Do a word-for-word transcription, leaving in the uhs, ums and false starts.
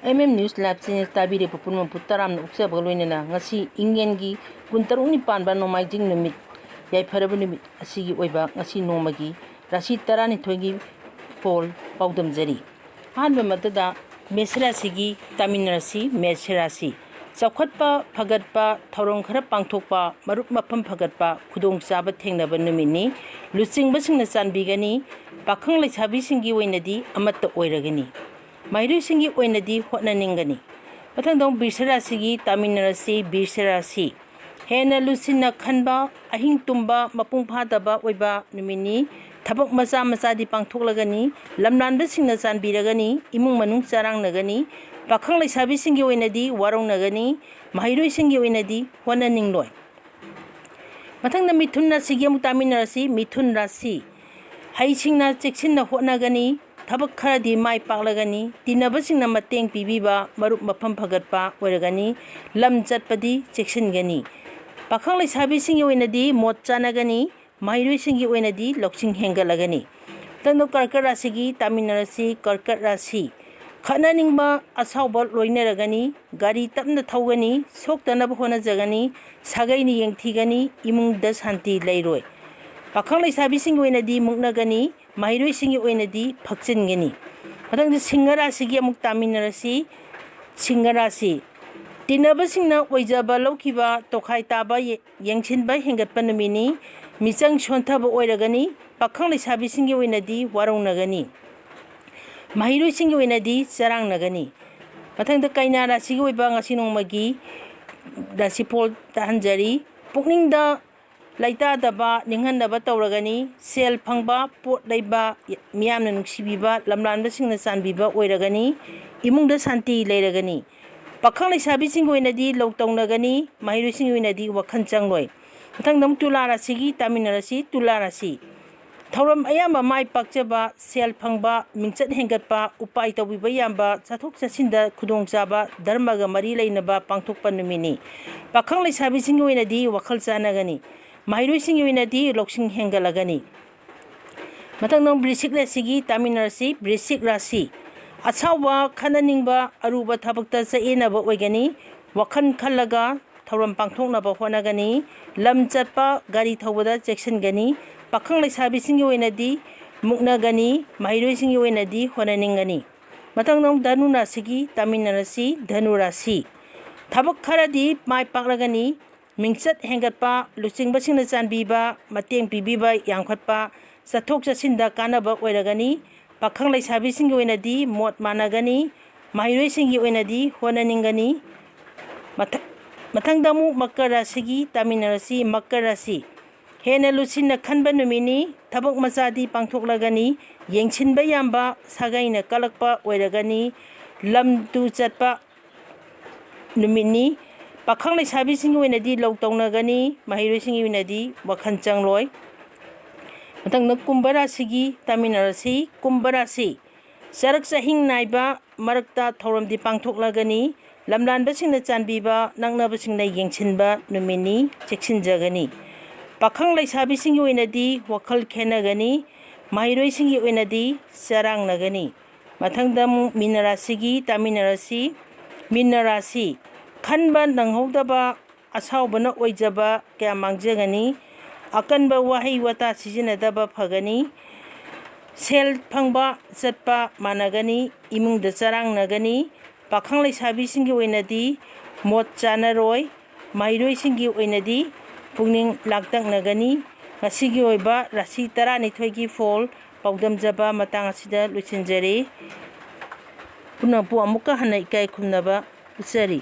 M M news live channel ꯇꯥꯕꯤꯔꯤꯕ ꯄꯨꯝꯅꯃꯛꯄꯨ ꯇꯔꯥꯝꯅ ꯑꯣꯛꯆꯕꯒ ꯂꯣꯏꯅꯅ ꯉꯁꯤ ꯏꯪꯉꯦꯟꯒꯤ ꯀꯨꯟꯇꯔꯨꯛꯅꯤ ꯄꯥꯟꯕ ꯅꯣꯡꯃꯥꯏꯖꯤꯡ ꯅꯨꯃꯤꯠ, ꯌꯥꯏꯐꯔꯕ ꯅꯨꯃꯤꯠ ꯑꯁꯤꯒꯤ ꯑꯣꯏꯕ ꯉꯁꯤ ꯅꯣꯡꯃꯒꯤ ꯔꯥꯁꯤ ꯇꯔꯥꯅꯤꯊꯣꯏꯒꯤ ꯐꯣꯜ ꯄꯥꯎꯗꯝꯖꯔꯤ꯫ ꯑꯍꯥꯟꯕ ꯃꯛꯇꯗ ꯃꯦꯁ ꯔꯥꯁꯤꯒꯤ ꯇꯥꯃꯤꯟꯅꯔꯁꯤ꯫ ꯃꯦꯁ ꯔꯥꯁꯤ ꯆꯥꯎꯈꯠꯄ, ꯐꯒꯠꯄ, ꯊꯧꯔꯝ ꯈꯔ ꯄꯥꯡꯊꯣꯛꯄ, ꯃꯔꯨꯞ ꯃꯄꯝ ꯐꯒꯠꯄ, ꯈꯨꯗꯣꯡꯆꯥꯕ ꯊꯦꯡꯅꯕ ꯅꯨꯃꯤꯠꯅꯤ꯫ ꯂꯨꯆꯤꯡꯕꯁꯤꯡꯅ ꯆꯥꯟꯕꯤꯒꯅꯤ꯫ ꯄꯥꯈꯪ ꯂꯩꯁꯥꯕꯤꯁꯤꯡꯒꯤ ꯑꯣꯏꯅꯗꯤ ꯑꯃꯠꯇ ꯑꯣꯏꯔꯒꯅꯤ꯫ ꯃꯍꯩꯔꯣꯏꯁꯤꯡꯒꯤ ꯑꯣꯏꯅꯗꯤ ꯍꯣꯠꯅꯅꯤꯡꯒꯅꯤ꯫ ꯃꯊꯪꯗ ꯑꯃꯨꯛ ꯕꯤꯔꯁ ꯔꯥꯁꯤꯒꯤ ꯇꯥꯃꯤꯟꯅꯔꯁꯤ꯫ ꯕꯤꯔꯁ ꯔꯥꯁꯤ ꯍꯦꯟꯅ ꯂꯨꯁꯤꯟꯅ ꯈꯟꯕ, ꯑꯍꯤꯡ ꯇꯨꯝꯕ ꯃꯄꯨꯡ ꯐꯥꯗꯕ ꯑꯣꯏꯕ ꯅꯨꯃꯤꯠꯅꯤ꯫ ꯊꯕꯛ ꯃꯆꯥ ꯃꯆꯥꯗꯤ ꯄꯥꯡꯊꯣꯛꯂꯒꯅꯤ꯫ ꯂꯝꯂꯥꯟꯕꯁꯤꯡꯅ ꯆꯥꯟꯕꯤꯔꯒꯅꯤ꯫ ꯏꯃꯨꯡ ꯃꯅꯨꯡ ꯆꯔꯥꯡꯅꯒꯅꯤ꯫ ꯄꯥꯈꯪ ꯂꯩꯁꯥꯕꯤꯁꯤꯡꯒꯤ ꯑꯣꯏꯅꯗꯤ ꯋꯥꯔꯧꯅꯒꯅꯤ꯫ ꯃꯍꯩꯔꯣꯏꯁꯤꯡꯒꯤ ꯑꯣꯏꯅꯗꯤ ꯍꯣꯠꯅꯅꯤꯡꯂꯣꯏ꯫ ꯃꯊꯪꯗ ꯃꯤꯊꯨꯟ ꯔꯥꯁꯤꯒꯤ ꯑꯃꯨꯛ ꯇꯥꯃꯤꯟꯅꯔꯁꯤ꯫ ꯃꯤꯊꯨꯟ ꯔꯥꯁꯤ ꯍꯩꯁꯤꯡꯅ ꯆꯦꯛꯁꯤꯟꯅ ꯍꯣꯠꯅꯒꯅꯤ꯫ ꯊꯕꯛ ꯈꯔꯗꯤ ꯃꯥꯏ ꯄꯥꯛꯂꯒꯅꯤ꯫ ꯇꯤꯟꯅꯕꯁꯤꯡꯅ ꯃꯇꯦꯡ ꯄꯤꯕꯤꯕ, ꯃꯔꯨꯞ ꯃꯐꯝ ꯐꯒꯠꯄ ꯑꯣꯏꯔꯒꯅꯤ꯫ ꯂꯝ ꯆꯠꯄꯗꯤ ꯆꯦꯛꯁꯤꯟꯒꯅꯤ꯫ ꯄꯥꯈꯪ ꯂꯩꯁꯥꯕꯤꯁꯤꯡꯒꯤ ꯑꯣꯏꯅꯗꯤ ꯃꯣꯠ ꯆꯥꯟꯅꯒꯅꯤ꯫ ꯃꯍꯩꯔꯣꯏꯁꯤꯡꯒꯤ ꯑꯣꯏꯅꯗꯤ ꯂꯧꯁꯤꯡ ꯍꯦꯟꯒꯠꯂꯒꯅꯤ꯫ ꯃꯊꯪꯗ ꯀꯔꯀꯠ ꯔꯥꯁꯤꯒꯤ ꯇꯥꯃꯤꯟꯅꯔꯁꯤ꯫ ꯀꯔꯀꯠ ꯔꯥꯁꯤ ꯈꯠꯅꯅꯤꯡꯕ ꯑꯁꯥꯎꯕ ꯂꯣꯏꯅꯔꯒꯅꯤ꯫ ꯒꯥꯔꯤ ꯇꯞꯅ ꯊꯧꯒꯅꯤ꯫ ꯁꯣꯛꯇꯅꯕ ꯍꯣꯠꯅꯖꯒꯅꯤ꯫ ꯁꯥꯒꯩꯅ ꯌꯦꯡꯊꯤꯒꯅꯤ꯫ ꯏꯃꯨꯡꯗ ꯁꯥꯟꯇꯤ ꯂꯩꯔꯣꯏ꯫ ꯄꯥꯈꯪ ꯂꯩꯁꯥꯕꯤꯁꯤꯡꯒꯤ ꯑꯣꯏꯅꯗꯤ ꯃꯨꯛꯅꯒꯅꯤ꯫ ꯃꯍꯩꯔꯣꯏꯁꯤꯡꯒꯤ ꯑꯣꯏꯅꯗꯤ ꯐꯛꯆꯤꯟꯒꯅꯤ꯫ ꯃꯊꯪꯗ ꯁꯤꯡꯍ ꯔꯥꯁꯤꯒꯤ ꯑꯃꯨꯛ ꯇꯥꯃꯤꯟꯅꯔꯁꯤ꯫ ꯁꯤꯡꯍ ꯔꯥꯁꯤ ꯇꯤꯟꯅꯕꯁꯤꯡꯅ ꯑꯣꯏꯖꯕ ꯂꯧꯈꯤꯕ ꯇꯣꯈꯥꯏ ꯇꯥꯕ ꯌꯦ-, ꯌꯦꯡꯁꯤꯟꯕ ꯍꯦꯟꯒꯠꯄ ꯅꯨꯃꯤꯠꯅꯤ꯫ ꯃꯤꯆꯪ ꯁꯣꯟꯊꯕ ꯑꯣꯏꯔꯒꯅꯤ꯫ ꯄꯥꯈꯪ ꯂꯩꯁꯥꯕꯤꯁꯤꯡꯒꯤ ꯑꯣꯏꯅꯗꯤ ꯋꯥꯔꯧꯅꯒꯅꯤ꯫ ꯃꯍꯩꯔꯣꯏꯁꯤꯡꯒꯤ ꯑꯣꯏꯅꯗꯤ ꯆꯔꯥꯡꯅꯒꯅꯤ꯫ ꯃꯊꯪꯗ ꯀꯩꯅꯥ ꯔꯥꯁꯤꯒꯤ ꯑꯣꯏꯕ ꯉꯁꯤ ꯅꯣꯡꯃꯒꯤ ꯔꯥꯁꯤꯐꯣꯜ ꯇꯥꯍꯟꯖꯔꯤ꯫ ꯄꯨꯛꯅꯤꯡꯗ ꯂꯩꯇꯥꯗꯕ ꯅꯤꯡꯍꯟꯅꯕ ꯇꯧꯔꯒꯅꯤ꯫ ꯁꯦꯜ ꯐꯪꯕ, ꯄꯣꯠ ꯂꯩꯕ, ꯃꯤꯌꯥꯝꯅ ꯅꯨꯡꯁꯤꯕꯤꯕ, ꯂꯝꯂꯥꯟꯕꯁꯤꯡꯅ ꯆꯥꯟꯕꯤꯕ ꯑꯣꯏꯔꯒꯅꯤ꯫ ꯏꯃꯨꯡꯗ ꯁꯥꯟꯇꯤ ꯂꯩꯔꯒꯅꯤ꯫ ꯄꯥꯈꯪ ꯂꯩꯁꯥꯕꯤꯁꯤꯡꯒꯤ ꯑꯣꯏꯅꯗꯤ ꯂꯧ ꯇꯧꯅꯒꯅꯤ꯫ ꯃꯍꯩꯔꯣꯏꯁꯤꯡꯒꯤ ꯑꯣꯏꯅꯗꯤ ꯋꯥꯈꯜ ꯆꯪꯂꯣꯏ꯫ ꯃꯊꯪꯗ ꯑꯃꯨꯛ ꯇꯨꯂꯥ ꯔꯥꯁꯤꯒꯤ ꯇꯥꯃꯤꯟꯅꯔꯁꯤ꯫ ꯇꯨꯂꯥ ꯔꯥꯁꯤ ꯊꯧꯔꯝ ꯑꯌꯥꯝꯕ ꯃꯥꯏ ꯄꯥꯛꯆꯕ, ꯁꯦꯜ ꯐꯪꯕ, ꯃꯤꯡꯆꯠ ꯍꯦꯟꯒꯠꯄ, ꯎꯄꯥꯏ ꯇꯧꯕꯤꯕ ꯌꯥꯝꯕ, ꯆꯠꯊꯣꯛ ꯆꯠꯁꯤꯟꯗ ꯈꯨꯗꯣꯡꯆꯥꯕ, ꯙꯔꯃꯒ ꯃꯔꯤ ꯂꯩꯅꯕ ꯄꯥꯡꯊꯣꯛꯄ ꯅꯨꯃꯤꯠꯅꯤ꯫ ꯄꯥꯈꯪ ꯂꯩꯁꯥꯕꯤꯁꯤꯡꯒꯤ ꯑꯣꯏꯅꯗꯤ ꯋꯥꯈꯜ ꯆꯥꯟꯅꯒꯅꯤ꯫ ꯃꯍꯩꯔꯣꯏꯁꯤꯡꯒꯤ ꯑꯣꯏꯅꯗꯤ ꯂꯧꯁꯤꯡ ꯍꯦꯟꯒꯠꯂꯒꯅꯤ꯫ ꯃꯊꯪꯗ ꯕ꯭ꯔꯤꯁꯤꯛ ꯔꯥꯁꯤꯒꯤ ꯇꯥꯃꯤꯟꯅꯔꯁꯤ꯫ ꯕ꯭ꯔꯤꯁꯤꯛ ꯔꯥꯁꯤ ꯑꯁꯥꯎꯕ, ꯈꯠꯅꯅꯤꯡꯕ, ꯑꯔꯨꯕ ꯊꯕꯛꯇ ꯆꯌꯦꯠꯅꯕ ꯑꯣꯏꯒꯅꯤ꯫ ꯋꯥꯈꯜ ꯈꯜꯂꯒ ꯊꯧꯔꯝ ꯄꯥꯡꯊꯣꯛꯅꯕ ꯍꯣꯠꯅꯒꯅꯤ꯫ ꯂꯝ ꯆꯠꯄ, ꯒꯥꯔꯤ ꯊꯧꯕꯗ ꯆꯦꯛꯁꯤꯟꯒꯅꯤ꯫ ꯄꯥꯈꯪ ꯂꯩꯁꯥꯕꯤꯁꯤꯡꯒꯤ ꯑꯣꯏꯅꯗꯤ ꯃꯨꯛꯅꯒꯅꯤ꯫ ꯃꯍꯩꯔꯣꯏꯁꯤꯡꯒꯤ ꯑꯣꯏꯅꯗꯤ ꯍꯣꯠꯅꯅꯤꯡꯒꯅꯤ꯫ ꯃꯊꯪꯗ ꯑꯃꯨꯛ ꯙꯅꯨ ꯔꯥꯁꯤꯒꯤ ꯇꯥꯃꯤꯟꯅꯔꯁꯤ꯫ ꯙꯅꯨ ꯔꯥꯁꯤ, ꯊꯕꯛ ꯈꯔꯗꯤ ꯃꯥꯏ ꯄꯥꯛꯂꯒꯅꯤ꯫ ꯃꯤꯡꯆꯠ ꯍꯦꯟꯒꯠꯄ, ꯂꯨꯆꯤꯡꯕꯁꯤꯡꯅ ꯆꯥꯟꯕꯤꯕ, ꯃꯇꯦꯡ ꯄꯤꯕꯤꯕ ꯌꯥꯝꯈꯠꯄ, ꯆꯠꯊꯣꯛ ꯆꯠꯁꯤꯟꯗ ꯀꯥꯟꯅꯕ ꯑꯣꯏꯔꯒꯅꯤ꯫ ꯄꯥꯈꯪ ꯂꯩꯁꯥꯕꯤꯁꯤꯡꯒꯤ ꯑꯣꯏꯅꯗꯤ ꯃꯣꯠ ꯃꯥꯟꯅꯒꯅꯤ꯫ ꯃꯍꯩꯔꯣꯏꯁꯤꯡꯒꯤ ꯑꯣꯏꯅꯗꯤ ꯍꯣꯠꯅꯅꯤꯡꯒꯅꯤ꯫ ꯃꯊ-, ꯃꯊꯪꯗ ꯑꯃꯨꯛ ꯃꯀꯔ ꯔꯥꯁꯤꯒꯤ ꯇꯥꯃꯤꯟꯅꯔꯁꯤ꯫ ꯃꯀꯔ ꯔꯥꯁꯤ, ꯍꯦꯟꯅ ꯂꯨꯁꯤꯟꯅ ꯈꯟꯕ ꯅꯨꯃꯤꯠꯅꯤ꯫ ꯊꯕꯛ ꯃꯆꯥꯗꯤ ꯄꯥꯡꯊꯣꯛꯂꯒꯅꯤ꯫ ꯌꯦꯡꯁꯤꯟꯕ ꯌꯥꯝꯕ ꯁꯥꯒꯩꯅ ꯀꯜꯂꯛꯄ ꯑꯣꯏꯔꯒꯅꯤ꯫ ꯂꯝ ꯇꯨ ꯆꯠꯄ ꯅꯨꯃꯤꯠꯅꯤ꯫ ꯄꯥꯈꯪ ꯂꯩꯁꯥꯕꯤꯁꯤꯡꯒꯤ ꯑꯣꯏꯅꯗꯤ ꯂꯧ ꯇꯧꯅꯒꯅꯤ꯫ ꯃꯍꯩꯔꯣꯏꯁꯤꯡꯒꯤ ꯑꯣꯏꯅꯗꯤ ꯋꯥꯈꯜ ꯆꯪꯂꯣꯏ꯫ ꯃꯊꯪꯗ ꯀꯨꯝꯚ ꯔꯥꯁꯤꯒꯤ ꯇꯥꯃꯤꯟꯅꯔꯁꯤ꯫ ꯀꯨꯝꯚ ꯔꯥꯁꯤ, ꯆꯔꯛ ꯆꯍꯤꯡ ꯅꯥꯏꯕ ꯃꯔꯛꯇ ꯊꯧꯔꯝꯗꯤ ꯄꯥꯡꯊꯣꯛꯂꯒꯅꯤ꯫ ꯂꯝꯂꯥꯟꯕꯁꯤꯡꯅ ꯆꯥꯟꯕꯤꯕ, ꯅꯛꯅꯕꯁꯤꯡꯅ ꯌꯦꯡꯁꯤꯟꯕ ꯅꯨꯃꯤꯠꯅꯤ꯫ ꯆꯦꯛꯁꯤꯟꯖꯒꯅꯤ꯫ ꯄꯥꯈꯪ ꯂꯩꯁꯥꯕꯤꯁꯤꯡꯒꯤ ꯑꯣꯏꯅꯗꯤ ꯋꯥꯈꯜ ꯈꯦꯠꯅꯒꯅꯤ꯫ ꯃꯍꯩꯔꯣꯏꯁꯤꯡꯒꯤ ꯑꯣꯏꯅꯗꯤ ꯆꯔꯥꯡꯅꯒꯅꯤ꯫ ꯃꯊꯪꯗ ꯑꯃꯨꯛ ꯃꯤꯅ ꯔꯥꯁꯤꯒꯤ ꯇꯥꯃꯤꯟꯅꯔꯁꯤ꯫ ꯃꯤꯅ ꯔꯥꯁꯤ, ꯈꯟꯕ ꯅꯪꯍꯧꯗꯕ ꯑꯁꯥꯎꯕꯅ ꯑꯣꯏꯖꯕ ꯀꯌꯥ ꯃꯥꯡꯖꯒꯅꯤ꯫ ꯑꯀꯟꯕ ꯋꯥꯍꯩ ꯋꯥꯇꯥ ꯁꯤꯖꯤꯟꯅꯗꯕ ꯐꯒꯅꯤ꯫ ꯁꯦꯜ ꯐꯪꯕ ꯆꯠꯄ ꯃꯥꯟꯅꯒꯅꯤ꯫ ꯏꯃꯨꯡꯗ ꯆꯔꯥꯡꯅꯒꯅꯤ꯫ ꯄꯥꯈꯪ ꯂꯩꯁꯥꯕꯤꯁꯤꯡꯒꯤ ꯑꯣꯏꯅꯗꯤ ꯃꯣꯠ ꯆꯥꯅꯔꯣꯏ꯫ ꯃꯍꯩꯔꯣꯏꯁꯤꯡꯒꯤ ꯑꯣꯏꯅꯗꯤ ꯄꯨꯛꯅꯤꯡ ꯂꯥꯡꯇꯛꯅꯒꯅꯤ꯫ ꯉꯁꯤꯒꯤ ꯑꯣꯏꯕ ꯔꯥꯁꯤ ꯇꯔꯥꯅꯤꯊꯣꯏꯒꯤ ꯐꯣꯜ ꯄꯥꯎꯗꯝꯖꯕ ꯃꯇꯥꯡ ꯑꯁꯤꯗ ꯂꯣꯏꯁꯤꯟꯖꯔꯦ꯫ ꯄꯨꯝꯅꯃꯛꯄꯨ ꯑꯃꯨꯛꯀ ꯍꯟꯅ ꯏꯀꯥꯏ ꯈꯨꯝꯅꯕ ꯎꯠꯆꯔꯤ꯫